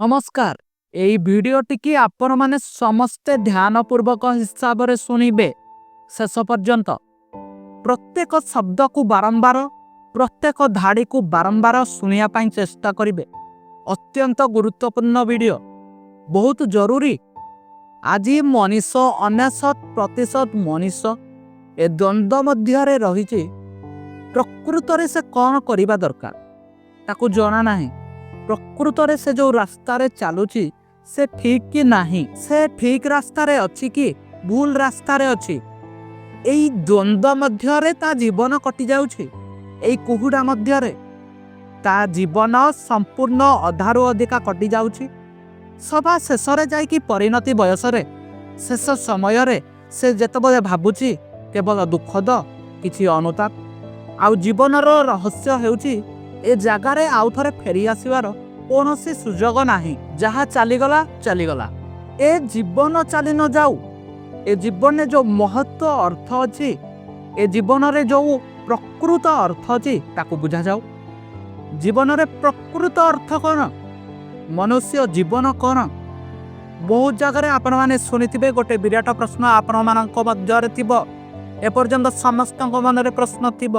ନମସ୍କାର। ଏଇ ଭିଡିଓଟିକି ଆପଣମାନେ ସମସ୍ତେ ଧ୍ୟାନପୂର୍ବକ ହିସାବରେ ଶୁଣିବେ ଶେଷ ପର୍ଯ୍ୟନ୍ତ। ପ୍ରତ୍ୟେକ ଶବ୍ଦକୁ ବାରମ୍ବାର, ପ୍ରତ୍ୟେକ ଧାଡ଼ିକୁ ବାରମ୍ବାର ଶୁଣିବା ପାଇଁ ଚେଷ୍ଟା କରିବେ। ଅତ୍ୟନ୍ତ ଗୁରୁତ୍ୱପୂର୍ଣ୍ଣ ଭିଡିଓ, ବହୁତ ଜରୁରୀ। ଆଜି ମଣିଷ, 99% ମଣିଷ ଏ ଦ୍ୱନ୍ଦ୍ୱ ମଧ୍ୟରେ ରହିଛି। ପ୍ରକୃତରେ ସେ କ'ଣ କରିବା ଦରକାର ତାକୁ ଜଣା ନାହିଁ। ପ୍ରକୃତରେ ସେ ଯୋଉ ରାସ୍ତାରେ ଚାଲୁଛି ସେ ଠିକ କି ନାହିଁ, ସେ ଠିକ ରାସ୍ତାରେ ଅଛି କି ଭୁଲ ରାସ୍ତାରେ ଅଛି, ଏଇ ଦ୍ୱନ୍ଦ୍ୱ ମଧ୍ୟରେ ତା ଜୀବନ କଟିଯାଉଛି। ଏଇ କୁହୁଡ଼ା ମଧ୍ୟରେ ତା ଜୀବନ ସମ୍ପୂର୍ଣ୍ଣ ଅଧାରୁ ଅଧିକା କଟିଯାଉଛି। ସଭା ଶେଷରେ ଯାଇକି ପରିଣତି ବୟସରେ, ଶେଷ ସମୟରେ ସେ ଯେତେବେଳେ ଭାବୁଛି, କେବଳ ଦୁଃଖଦ କିଛି ଅନୁତାପ। ଆଉ ଜୀବନର ରହସ୍ୟ ହେଉଛି, ଏ ଜାଗାରେ ଆଉ ଥରେ ଫେରି ଆସିବାର କୌଣସି ସୁଯୋଗ ନାହିଁ। ଯାହା ଚାଲିଗଲା ଚାଲିଗଲା। ଏ ଜୀବନ ଚାଲି ନ ଯାଉ, ଏ ଜୀବନରେ ଯୋଉ ମହତ୍ଵ ଅର୍ଥ ଅଛି, ଏ ଜୀବନରେ ଯୋଉ ପ୍ରକୃତ ଅର୍ଥ ଅଛି, ତାକୁ ବୁଝାଯାଉ। ଜୀବନରେ ପ୍ରକୃତ ଅର୍ଥ କ'ଣ? ମନୁଷ୍ୟ ଜୀବନ କ'ଣ? ବହୁତ ଜାଗାରେ ଆପଣମାନେ ଶୁଣିଥିବେ। ଗୋଟେ ବିରାଟ ପ୍ରଶ୍ନ ଆପଣମାନଙ୍କ ମଧ୍ୟରେ ଥିବ, ଏପର୍ଯ୍ୟନ୍ତ ସମସ୍ତଙ୍କ ମନରେ ପ୍ରଶ୍ନ ଥିବ,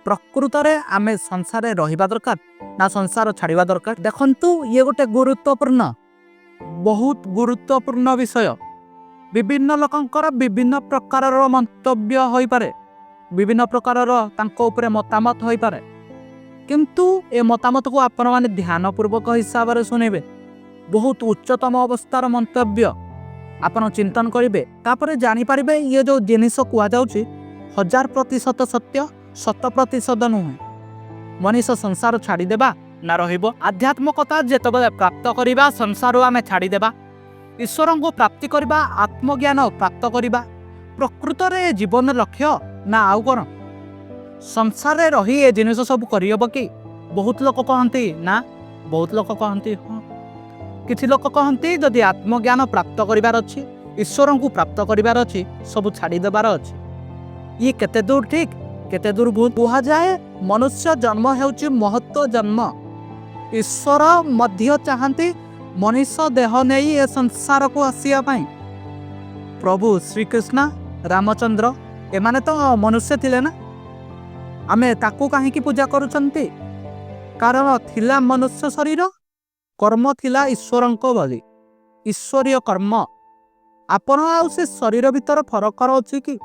ପ୍ରକୃତରେ ଆମେ ସଂସାରରେ ରହିବା ଦରକାର ନା ସଂସାର ଛାଡ଼ିବା ଦରକାର? ଦେଖନ୍ତୁ, ଇଏ ଗୋଟେ ଗୁରୁତ୍ୱପୂର୍ଣ୍ଣ, ବହୁତ ଗୁରୁତ୍ୱପୂର୍ଣ୍ଣ ବିଷୟ। ବିଭିନ୍ନ ଲୋକଙ୍କର ବିଭିନ୍ନ ପ୍ରକାରର ମନ୍ତବ୍ୟ ହୋଇପାରେ, ବିଭିନ୍ନ ପ୍ରକାରର ତାଙ୍କ ଉପରେ ମତାମତ ହୋଇପାରେ। କିନ୍ତୁ ଏ ମତାମତକୁ ଆପଣମାନେ ଧ୍ୟାନପୂର୍ବକ ହିସାବରେ ଶୁଣିବେ। ବହୁତ ଉଚ୍ଚତମ ଅବସ୍ଥାର ମନ୍ତବ୍ୟ। ଆପଣ ଚିନ୍ତନ କରିବେ, ତାପରେ ଜାଣିପାରିବେ ଇଏ ଯେଉଁ ଜିନିଷ କୁହାଯାଉଛି 1000% ସତ୍ୟ, 100% ନୁହେଁ। ମଣିଷ ସଂସାର ଛାଡ଼ିଦେବା ନା ରହିବ? ଆଧ୍ୟାତ୍ମିକତା ଯେତେବେଳେ ପ୍ରାପ୍ତ କରିବା, ସଂସାରରୁ ଆମେ ଛାଡ଼ିଦେବା, ଈଶ୍ୱରଙ୍କୁ ପ୍ରାପ୍ତି କରିବା, ଆତ୍ମଜ୍ଞାନ ପ୍ରାପ୍ତ କରିବା ପ୍ରକୃତରେ ଏ ଜୀବନ ଲକ୍ଷ୍ୟ ନା ଆଉ କ'ଣ? ସଂସାରରେ ରହି ଏ ଜିନିଷ ସବୁ କରିହେବ କି? ବହୁତ ଲୋକ କହନ୍ତି ନା, ବହୁତ ଲୋକ କହନ୍ତି ହଁ। କିଛି ଲୋକ କହନ୍ତି, ଯଦି ଆତ୍ମଜ୍ଞାନ ପ୍ରାପ୍ତ କରିବାର ଅଛି, ଈଶ୍ୱରଙ୍କୁ ପ୍ରାପ୍ତ କରିବାର ଅଛି, ସବୁ ଛାଡ଼ିଦେବାର ଅଛି। ଇଏ କେତେ ଦୂର ଠିକ, କେତେ ଦୂର ଭୁଲ? କୁହାଯାଏ ମନୁଷ୍ୟ ଜନ୍ମ ହେଉଛି ମହତ୍ଵ ଜନ୍ମ। ଈଶ୍ୱର ମଧ୍ୟ ଚାହାନ୍ତି ମଣିଷ ଦେହ ନେଇ ଏ ସଂସାରକୁ ଆସିବା ପାଇଁ। ପ୍ରଭୁ ଶ୍ରୀକୃଷ୍ଣ, ରାମଚନ୍ଦ୍ର, ଏମାନେ ତ ମନୁଷ୍ୟ ଥିଲେ ନା? ଆମେ ତାକୁ କାହିଁକି ପୂଜା କରୁଛନ୍ତି? କାରଣ ଥିଲା ମନୁଷ୍ୟ ଶରୀର, କର୍ମ ଥିଲା ଈଶ୍ୱରଙ୍କ ଭଳି, ଈଶ୍ୱରୀୟ କର୍ମ। ଆପଣ ଆଉ ସେ ଶରୀର ଭିତରେ ଫରକ ଅଛି କି?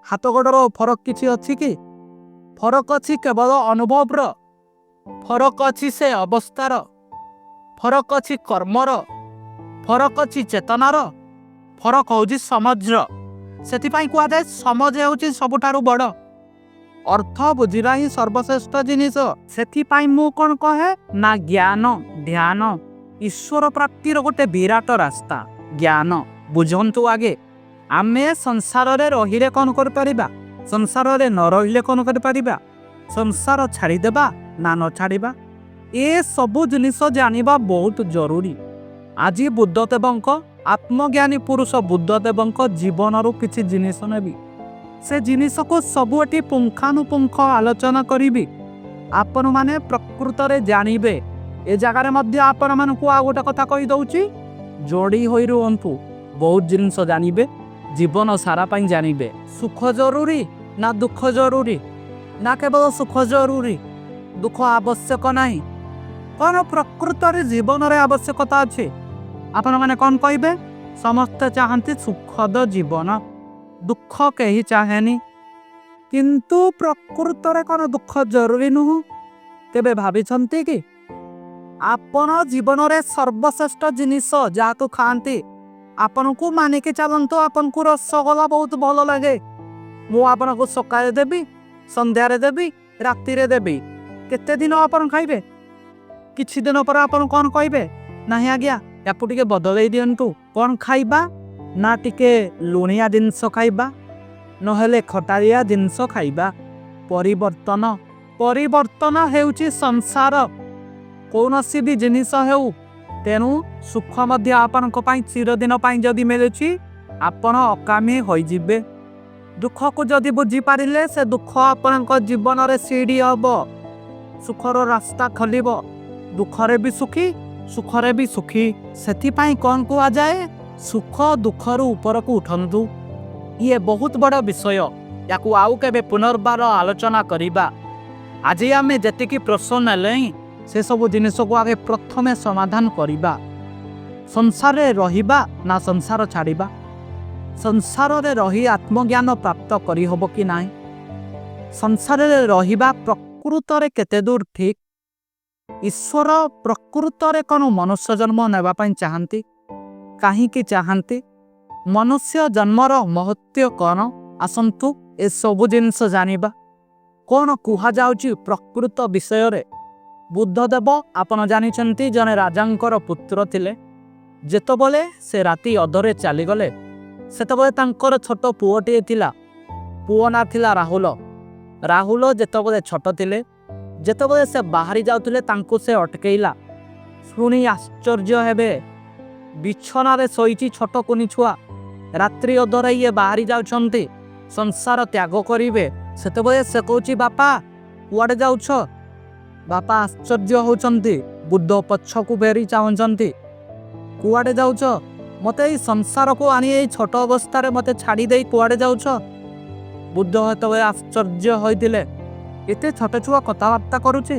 ହାତ ଗୋଡ଼ର ଫରକ କିଛି ଅଛି କି? ଫରକ ଅଛି କେବଳ ଅନୁଭବର, ଫରକ ଅଛି ସେ ଅବସ୍ଥାର, ଫରକ ଅଛି କର୍ମର, ଫରକ ଅଛି ଚେତନାର, ଫରକ ହେଉଛି ସମାଜର। ସେଥିପାଇଁ କୁହାଯାଏ ସମାଜ ହେଉଛି ସବୁଠାରୁ ବଡ଼ ଅର୍ଥ, ବୁଝିବା ହିଁ ସର୍ବଶ୍ରେଷ୍ଠ ଜିନିଷ। ସେଥିପାଇଁ ମୁଁ କ'ଣ କହେ ନା, ଜ୍ଞାନ, ଧ୍ୟାନ ଈଶ୍ୱର ପ୍ରାପ୍ତିର ଗୋଟେ ବିରାଟ ରାସ୍ତା। ଜ୍ଞାନ ବୁଝନ୍ତୁ ଆଗେ। ଆମେ ସଂସାରରେ ରହିଲେ କ'ଣ କରିପାରିବା, ସଂସାରରେ ନ ରହିଲେ କ'ଣ କରିପାରିବା, ସଂସାର ଛାଡ଼ିଦେବା ନା ନ ଛାଡ଼ିବା, ଏ ସବୁ ଜିନିଷ ଜାଣିବା ବହୁତ ଜରୁରୀ। ଆଜି ବୁଦ୍ଧଦେବଙ୍କ, ଆତ୍ମଜ୍ଞାନୀ ପୁରୁଷ ବୁଦ୍ଧଦେବଙ୍କ ଜୀବନରୁ କିଛି ଜିନିଷ ନେବି। ସେ ଜିନିଷକୁ ସବୁ ଏଠି ପୁଙ୍ଖାନୁପୁଙ୍ଖ ଆଲୋଚନା କରିବି। ଆପଣମାନେ ପ୍ରକୃତରେ ଜାଣିବେ। ଏ ଜାଗାରେ ମଧ୍ୟ ଆପଣମାନଙ୍କୁ ଆଉ ଗୋଟେ କଥା କହିଦେଉଛି, ଯୋଡ଼ି ହୋଇ ରୁହନ୍ତୁ, ବହୁତ ଜିନିଷ ଜାଣିବେ, ଜୀବନ ସାରା ପାଇଁ ଜାଣିବେ। ସୁଖ ଜରୁରୀ ନା ଦୁଃଖ ଜରୁରୀ, ନା କେବଳ ସୁଖ ଜରୁରୀ, ଦୁଃଖ ଆବଶ୍ୟକ ନାହିଁ? କ'ଣ ପ୍ରକୃତରେ ଜୀବନରେ ଆବଶ୍ୟକତା ଅଛି? ଆପଣମାନେ କ'ଣ କହିବେ? ସମସ୍ତେ ଚାହାନ୍ତି ସୁଖଦ ଜୀବନ, ଦୁଃଖ କେହି ଚାହେଁନି। କିନ୍ତୁ ପ୍ରକୃତରେ କ'ଣ ଦୁଃଖ ଜରୁରୀ ନୁହଁ? କେବେ ଭାବିଛନ୍ତି କି? ଆପଣ ଜୀବନରେ ସର୍ବଶ୍ରେଷ୍ଠ ଜିନିଷ ଯାହାକୁ ଖାଆନ୍ତି, ଆପଣଙ୍କୁ ମାନିକି ଚାଲନ୍ତୁ, ଆପଣଙ୍କୁ ରସଗୋଲା ବହୁତ ଭଲ ଲାଗେ। ମୁଁ ଆପଣଙ୍କୁ ସକାଳେ ଦେବି, ସନ୍ଧ୍ୟାରେ ଦେବି, ରାତିରେ ଦେବି। କେତେ ଦିନ ଆପଣ ଖାଇବେ? କିଛି ଦିନ ପରେ ଆପଣ କ'ଣ କହିବେ? ନାହିଁ ଆଜ୍ଞା, ୟାକୁ ଟିକେ ବଦଳେଇ ଦିଅନ୍ତୁ। କ'ଣ ଖାଇବା ନା, ଟିକେ ଲୁଣିଆ ଜିନିଷ ଖାଇବା, ନହେଲେ ଖଟାଳିଆ ଜିନିଷ ଖାଇବା। ପରିବର୍ତ୍ତନ, ପରିବର୍ତ୍ତନ ହେଉଛି ସଂସାର, କୌଣସି ବି ଜିନିଷ ହେଉ। ତେଣୁ ସୁଖ ମଧ୍ୟ ଆପଣଙ୍କ ପାଇଁ ଚିରଦିନ ପାଇଁ ଯଦି ମିଳୁଛି, ଆପଣ ଅକାମୀ ହୋଇଯିବେ। ଦୁଃଖକୁ ଯଦି ବୁଝିପାରିଲେ, ସେ ଦୁଃଖ ଆପଣଙ୍କ ଜୀବନରେ ସିଡ଼ି ହବ, ସୁଖର ରାସ୍ତା ଖୋଲିବ। ଦୁଃଖରେ ବି ସୁଖୀ, ସୁଖରେ ବି ସୁଖୀ। ସେଥିପାଇଁ କ'ଣ କୁହାଯାଏ? ସୁଖ ଦୁଃଖରୁ ଉପରକୁ ଉଠନ୍ତୁ। ଇଏ ବହୁତ ବଡ଼ ବିଷୟ, ୟାକୁ ଆଉ କେବେ ପୁନର୍ବାର ଆଲୋଚନା କରିବା। ଆଜି ଆମେ ଯେତିକି ପ୍ରଶ୍ନ ନେଲେ, ସେସବୁ ଜିନିଷକୁ ଆଗେ ପ୍ରଥମେ ସମାଧାନ କରିବା। ସଂସାରରେ ରହିବା ନା ସଂସାର ଛାଡ଼ିବା? ସଂସାରରେ ରହି ଆତ୍ମଜ୍ଞାନ ପ୍ରାପ୍ତ କରିହେବ କି ନାହିଁ? ସଂସାରରେ ରହିବା ପ୍ରକୃତରେ କେତେ ଦୂର ଠିକ୍? ଈଶ୍ୱର ପ୍ରକୃତରେ କ'ଣ ମନୁଷ୍ୟ ଜନ୍ମ ନେବା ପାଇଁ ଚାହାନ୍ତି? କାହିଁକି ଚାହାନ୍ତି? ମନୁଷ୍ୟ ଜନ୍ମର ମହତ୍ଵ କ'ଣ? ଆସନ୍ତୁ ଏସବୁ ଜିନିଷ ଜାଣିବା, କ'ଣ କୁହାଯାଉଛି ପ୍ରକୃତ ବିଷୟରେ। ବୁଦ୍ଧଦେବ, ଆପଣ ଜାଣିଛନ୍ତି, ଜଣେ ରାଜାଙ୍କର ପୁତ୍ର ଥିଲେ। ଯେତେବେଳେ ସେ ରାତି ଅଧରେ ଚାଲିଗଲେ, ସେତେବେଳେ ତାଙ୍କର ଛୋଟ ପୁଅଟିଏ ଥିଲା। ପୁଅ ନାଁ ଥିଲା ରାହୁଲ। ରାହୁଲ ଯେତେବେଳେ ଛୋଟ ଥିଲେ, ଯେତେବେଳେ ସେ ବାହାରି ଯାଉଥିଲେ, ତାଙ୍କୁ ସେ ଅଟକେଇଲା। ଶୁଣି ଆଶ୍ଚର୍ଯ୍ୟ ହେବେ, ବିଛଣାରେ ଶୋଇଛି ଛୋଟ କୁନି ଛୁଆ, ରାତ୍ରି ଅଧରେ ଇଏ ବାହାରି ଯାଉଛନ୍ତି, ସଂସାର ତ୍ୟାଗ କରିବେ। ସେତେବେଳେ ସେ କହୁଛି, "ବାପା, କୁଆଡ଼େ ଯାଉଛ?" ବାପା ଆଶ୍ଚର୍ଯ୍ୟ ହେଉଛନ୍ତି। ବୁଦ୍ଧ ପଛକୁ ଫେରି ଚାହୁଁଛନ୍ତି। "କୁଆଡ଼େ ଯାଉଛ? ମୋତେ ଏଇ ସଂସାରକୁ ଆଣି ଏଇ ଛୋଟ ଅବସ୍ଥାରେ ମୋତେ ଛାଡ଼ି ଦେଇ କୁଆଡ଼େ ଯାଉଛ?" ବୁଦ୍ଧ ସେତେବେଳେ ଆଶ୍ଚର୍ଯ୍ୟ ହୋଇଥିଲେ, ଏତେ ଛୋଟ ଛୁଆ କଥାବାର୍ତ୍ତା କରୁଛି।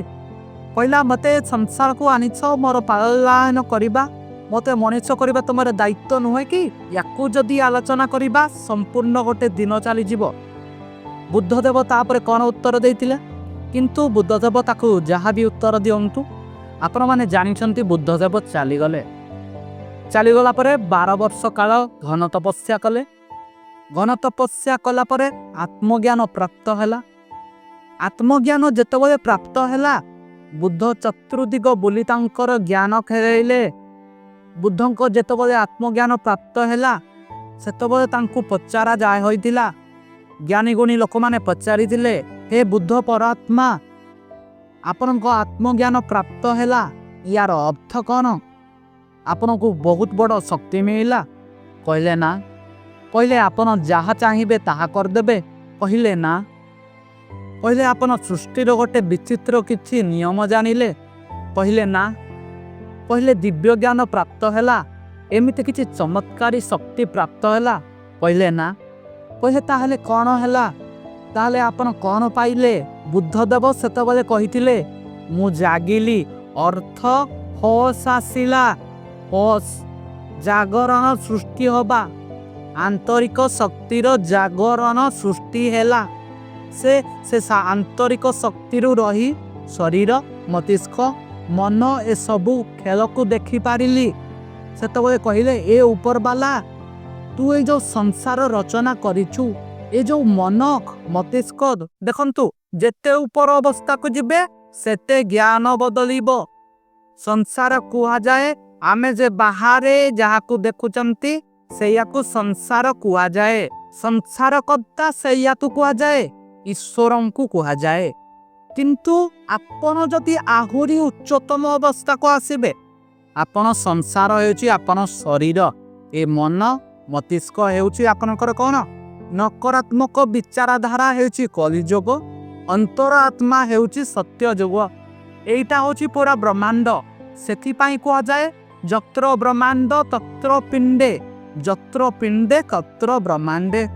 କହିଲା, "ମୋତେ ଏ ସଂସାରକୁ ଆଣିଛ, ମୋର ପାଳନ କରିବା, ମୋତେ ମଣିଷ କରିବା ତୁମର ଦାୟିତ୍ୱ ନୁହେଁ କି?" ୟାକୁ ଯଦି ଆଲୋଚନା କରିବା, ସମ୍ପୂର୍ଣ୍ଣ ଗୋଟେ ଦିନ ଚାଲିଯିବ। ବୁଦ୍ଧଦେବ ତାପରେ କ'ଣ ଉତ୍ତର ଦେଇଥିଲେ? କିନ୍ତୁ ବୁଦ୍ଧଦେବ ତାକୁ ଯାହା ବି ଉତ୍ତର ଦିଅନ୍ତୁ, ଆପଣମାନେ ଜାଣିଛନ୍ତି, ବୁଦ୍ଧଦେବ ଚାଲିଗଲେ। ଚାଲିଗଲା ପରେ 12 ବର୍ଷ କାଳ ଘନ ତପସ୍ୟା କଲେ। ଘନ ତପସ୍ୟା କଲା ପରେ ଆତ୍ମଜ୍ଞାନ ପ୍ରାପ୍ତ ହେଲା। ଆତ୍ମଜ୍ଞାନ ଯେତେବେଳେ ପ୍ରାପ୍ତ ହେଲା, ବୁଦ୍ଧ ଚତୁର୍ଦିଗ ବୁଲି ତାଙ୍କର ଜ୍ଞାନ ଖେଳେଇଲେ। ବୁଦ୍ଧଙ୍କ ଯେତେବେଳେ ଆତ୍ମଜ୍ଞାନ ପ୍ରାପ୍ତ ହେଲା, ସେତେବେଳେ ତାଙ୍କୁ ପଚରା ଯାଏ ହୋଇଥିଲା। ଜ୍ଞାନୀ ଗୁଣୀ ଲୋକମାନେ ପଚାରିଥିଲେ, "ହେ ବୁଦ୍ଧ ପରାତ୍ମା, ଆପଣଙ୍କ ଆତ୍ମଜ୍ଞାନ ପ୍ରାପ୍ତ ହେଲା, ୟାର ଅର୍ଥ କ'ଣ? ଆପଣଙ୍କୁ ବହୁତ ବଡ଼ ଶକ୍ତି ମିଳିଲା?" କହିଲେ, "ନା।" କହିଲେ, "ଆପଣ ଯାହା ଚାହିଁବେ ତାହା କରିଦେବେ?" କହିଲେ, "ନା।" କହିଲେ, "ଆପଣ ସୃଷ୍ଟିର ଗୋଟେ ବିଚିତ୍ର କିଛି ନିୟମ ଜାଣିଲେ?" କହିଲେ, "ନା।" କହିଲେ, "ଦିବ୍ୟ ଜ୍ଞାନ ପ୍ରାପ୍ତ ହେଲା, ଏମିତି କିଛି ଚମତ୍କାରୀ ଶକ୍ତି ପ୍ରାପ୍ତ ହେଲା?" କହିଲେ, "ନା।" କହିଲେ, "ତାହେଲେ କ'ଣ ହେଲା? ତାହେଲେ ଆପଣ କ'ଣ ପାଇଲେ?" ବୁଦ୍ଧଦେବ ସେତେବେଳେ କହିଥିଲେ, "ମୁଁ ଜାଗିଲି, ଅର୍ଥ ହୋସ୍ ଆସିଲା।" ହୋସ୍, ଜାଗରଣ ସୃଷ୍ଟି ହବା, ଆନ୍ତରିକ ଶକ୍ତିର ଜାଗରଣ ସୃଷ୍ଟି ହେଲା। ସେ ସେ ଆନ୍ତରିକ ଶକ୍ତିରୁ ରହି ଶରୀର, ମସ୍ତିଷ୍କ, ମନ ଏସବୁ ଖେଳକୁ ଦେଖିପାରିଲି। ସେତେବେଳେ କହିଲେ, "ଏ ଉପରବାଲା, ତୁ ଏଇ ଯୋଉ ସଂସାର ରଚନା କରିଛୁ, ଏ ଯୋଉ ମନ ମସ୍ତିଷ୍କ।" ଦେଖନ୍ତୁ, ଯେତେ ଉପର ଅବସ୍ଥାକୁ ଯିବେ, ସେତେ ଜ୍ଞାନ ବଦଳିବ। ସଂସାର କୁହାଯାଏ ଆମେ ଯେ ବାହାରେ ଯାହାକୁ ଦେଖୁଛନ୍ତି, ସେଇଆକୁ ସଂସାର କୁହାଯାଏ। ସଂସାରକର୍ତ୍ତା ସେଇଆକୁ କୁହାଯାଏ, ଈଶ୍ୱରଙ୍କୁ କୁହାଯାଏ। କିନ୍ତୁ ଆପଣ ଯଦି ଆହୁରି ଉଚ୍ଚତମ ଅବସ୍ଥାକୁ ଆସିବେ, ଆପଣ ସଂସାର ହେଉଛି ଆପଣ ଶରୀର, ଏ ମନ ମସ୍ତିଷ୍କ ହେଉଛି ଆପଣଙ୍କର କ'ଣ? ନକାରାତ୍ମକ ବିଚାରଧାରା ହେଉଛି କଳିଯୁଗ, ଅନ୍ତର ଆତ୍ମା ହେଉଛି ସତ୍ୟ ଯୁଗ। ଏଇଟା ହେଉଛି ପୁରା ବ୍ରହ୍ମାଣ୍ଡ। ସେଥିପାଇଁ କୁହାଯାଏ, ଯତ୍ର ବ୍ରହ୍ମାଣ୍ଡ ତତ୍ର ପିଣ୍ଡେ, ଯତ୍ର ପିଣ୍ଡେ ତତ୍ର ବ୍ରହ୍ମାଣ୍ଡେ।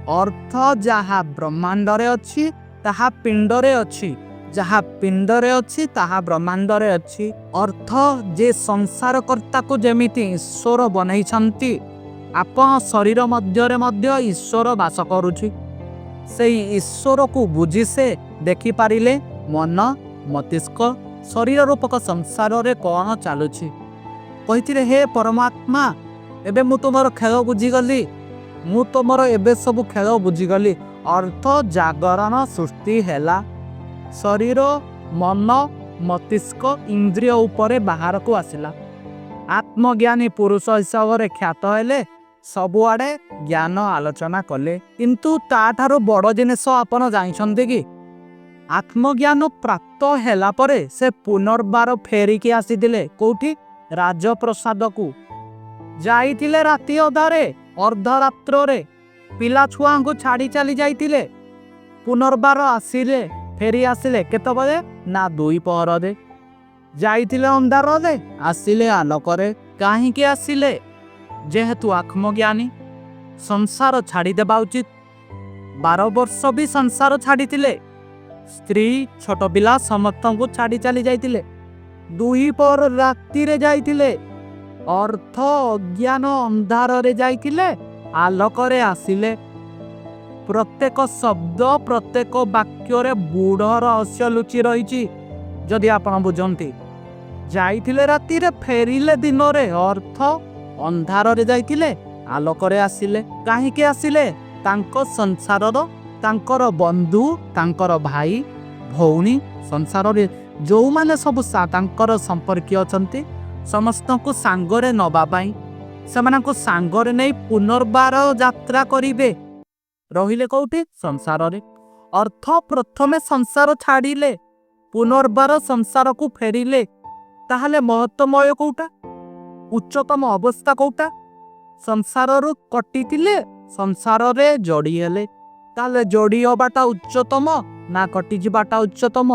ଅର୍ଥ ଯାହା ବ୍ରହ୍ମାଣ୍ଡରେ ଅଛି, ତାହା ପିଣ୍ଡରେ ଅଛି। ଯାହା ପିଣ୍ଡରେ ଅଛି, ତାହା ବ୍ରହ୍ମାଣ୍ଡରେ ଅଛି। ଅର୍ଥ ଯେ ସଂସାରକର୍ତ୍ତାକୁ ଯେମିତି ଈଶ୍ୱର ବନେଇଛନ୍ତି, ଆପଣ ଶରୀର ମଧ୍ୟରେ ମଧ୍ୟ ଈଶ୍ୱର ବାସ କରୁଛି। ସେଇ ଈଶ୍ୱରକୁ ବୁଝି ସେ ଦେଖିପାରିଲେ ମନ, ମସ୍ତିଷ୍କ, ଶରୀର ରୂପକ ସଂସାରରେ କ'ଣ ଚାଲୁଛି। କହିଥିଲେ, "ହେ ପରମାତ୍ମା, ଏବେ ମୁଁ ତୁମର ଖେଳ ବୁଝିଗଲି। ମୁଁ ତୁମର ଏବେ ସବୁ ଖେଳ ବୁଝିଗଲି।" ଅର୍ଥ ଜାଗରଣ ସୃଷ୍ଟି ହେଲା, ଶରୀର, ମନ, ମସ୍ତିଷ୍କ, ଇନ୍ଦ୍ରିୟ ଉପରେ ବାହାରକୁ ଆସିଲା। ଆତ୍ମଜ୍ଞାନୀ ପୁରୁଷ ହିସାବରେ ଖ୍ୟାତ ହେଲେ, ସବୁଆଡ଼େ ଜ୍ଞାନ ଆଲୋଚନା କଲେ। କିନ୍ତୁ ତାଠାରୁ ବଡ଼ ଜିନିଷ ଆପଣ ଜାଣିଛନ୍ତି କି? ଆତ୍ମଜ୍ଞାନ ପ୍ରାପ୍ତ ହେଲା ପରେ ସେ ପୁନର୍ବାର ଫେରିକି ଆସିଥିଲେ। କୋଉଠି? ରାଜପ୍ରସାଦକୁ ଯାଇଥିଲେ। ରାତି ଅଧାରେ, ଅର୍ଦ୍ଧରାତ୍ରରେ ପିଲା ଛୁଆଙ୍କୁ ଛାଡ଼ି ଚାଲି ଯାଇଥିଲେ। ପୁନର୍ବାର ଆସିଲେ, ଫେରି ଆସିଲେ କେତେବେଳେ ନା ଦୁଇ ପହରରେ। ଯାଇଥିଲେ ଅନ୍ଧାରରେ, ଆସିଲେ ଆଲୋକରେ। କାହିଁକି ଆସିଲେ? ଯେହେତୁ ଆତ୍ମଜ୍ଞାନୀ, ସଂସାର ଛାଡ଼ିଦେବା ଉଚିତ। 12 ବର୍ଷ ବି ସଂସାର ଛାଡ଼ିଥିଲେ। ସ୍ତ୍ରୀ, ଛୋଟ ପିଲା ସମସ୍ତଙ୍କୁ ଛାଡ଼ି ଚାଲି ଯାଇଥିଲେ। ଦୁଇପହର ରାତିରେ ଯାଇଥିଲେ। ଅର୍ଥ ଅଜ୍ଞାନ ଅନ୍ଧାରରେ ଯାଇଥିଲେ, ଆଲୋକରେ ଆସିଲେ। ପ୍ରତ୍ୟେକ ଶବ୍ଦ, ପ୍ରତ୍ୟେକ ବାକ୍ୟରେ ଗୂଢ଼ ରହସ୍ୟ ଲୁଚି ରହିଛି, ଯଦି ଆପଣ ବୁଝନ୍ତି। ଯାଇଥିଲେ ରାତିରେ, ଫେରିଲେ ଦିନରେ। ଅର୍ଥ ଅନ୍ଧାରରେ ଯାଇଥିଲେ, ଆଲୋକରେ ଆସିଲେ। କାହିଁକି ଆସିଲେ? ତାଙ୍କ ସଂସାରର, ତାଙ୍କର ବନ୍ଧୁ, ତାଙ୍କର ଭାଇ ଭଉଣୀ, ସଂସାରରେ ଯେଉଁମାନେ ସବୁ ତାଙ୍କର ସମ୍ପର୍କୀୟ ଅଛନ୍ତି, ସମସ୍ତଙ୍କୁ ସାଙ୍ଗରେ ନବା ପାଇଁ। ସେମାନଙ୍କୁ ସାଙ୍ଗରେ ନେଇ ପୁନର୍ବାର ଯାତ୍ରା କରିବେ। ରହିଲେ କୋଉଠି? ସଂସାରରେ। ଅର୍ଥ ପ୍ରଥମେ ସଂସାର ଛାଡ଼ିଲେ, ପୁନର୍ବାର ସଂସାରକୁ ଫେରିଲେ। ତାହେଲେ ମହତ୍ଵମୟ କୋଉଟା? ଉଚ୍ଚତମ ଅବସ୍ଥା କୋଉଟା? ସଂସାରରୁ କଟିଥିଲେ, ସଂସାରରେ ଯୋଡ଼ି ହେଲେ। ତାହେଲେ ଯୋଡ଼ି ହବାଟା ଉଚ୍ଚତମ ନା କଟିଯିବାଟା ଉଚ୍ଚତମ?